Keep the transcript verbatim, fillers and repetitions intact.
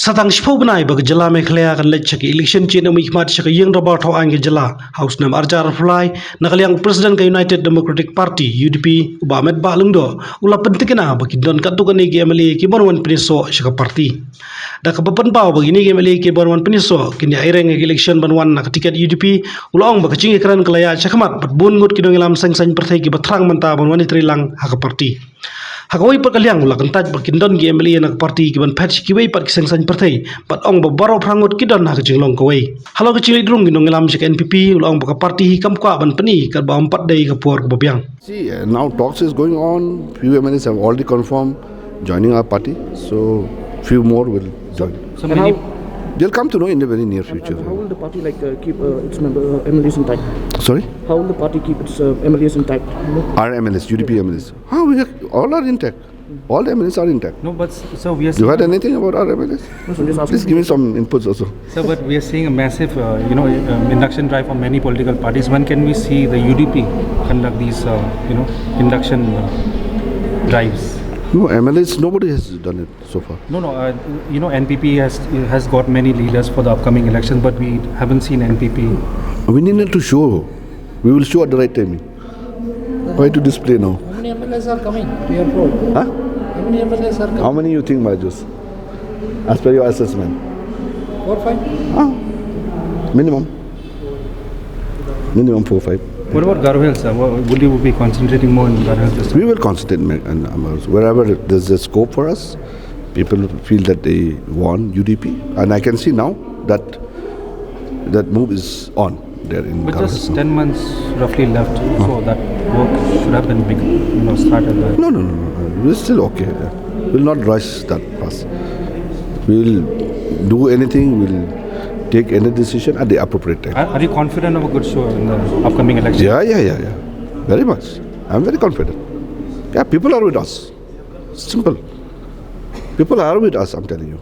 Sa tang shiphew bnai ba ka jylla Meghalaya kan leit sha ka election jong ka khmat sha ka ïing dorbar thaw aiñ ka jylla ha u snem arhajar arphew lai, na ka liang u President ka United Democratic Party, U D P, u Bah Metbah Lyngdoh, u la pyntikna ba kin don katto katne ki M L A ki ban wan pynïasoh sha ka party. Da kaba pynpaw ba kine ki M L A ki ban wan pynïasoh kin ïa aireng ha ka election ban wan na ka tiket U D P, u la ong ba ka jingïakren ka la ïaid sha khmat bad bun ngut ki nongïalam seng saiñ pyrthei kiba thrang mynta ban wan ïatrei lang ha ka party. Ha kawei pat ka liang u la kyntait ba kin don ki M L A na ka party ki ban phet sha kiwei pat ki seng saiñ pyrthei, bad ong ba baroh phra ngut ki don ha ka jinglong kawei. Halor ka jingleit rung ki nongïalam sha ka N P P, u la ong ba ka party hi kam kwah ban pyni katba ym pat dei ka por kaba biang. See, uh, now talks is going on. Few M L As have already confirmed joining our party. So few more will join. So And many how, They'll come to know in the very near future. And how will the party, like, uh, keep, uh, its member, uh, M L As intact? Sorry? How will the party keep its, uh, M L As intact? You know? Our M L As, U D P M L As. Ah, we have, all are intact. All the M L As are intact. No, but s- so we are You heard seeing anything about our M L As? No, sir, just asking. Please give me some inputs also. Sir, but we are seeing a massive, uh, you know, um, induction drive for many political parties. When can we see the U D P conduct these, uh, you know, induction uh, drives? No, M L As, nobody has done it so far. No, no. Uh, you know, N P P has has got many leaders for the upcoming election, but we haven't seen N P P. We need not to show. We will show at the right timing. Why to display now? How many M L As are coming to your floor? Huh? How many M L As are coming? How many you think, Majus? As per your assessment? Four, five? Ah, minimum. Minimum four, five. What about Garo Hills, sir? What, will you be concentrating more in Garo Hills this time? We will concentrate ma- and, um, wherever there's a scope for us. People feel that they want U D P, and I can see now that that move is on there in But Garo just Hills now. Ten months roughly left, so that work should have been big, you know, started. By No, no, no, no. We're still okay. We'll not rush that fast. We'll do anything. We'll take any decision at the appropriate time. Are, are you confident of a good show in the upcoming election? Yeah, yeah, yeah, yeah. Very much. I'm very confident. Yeah, people are with us. Simple. People are with us, I'm telling you.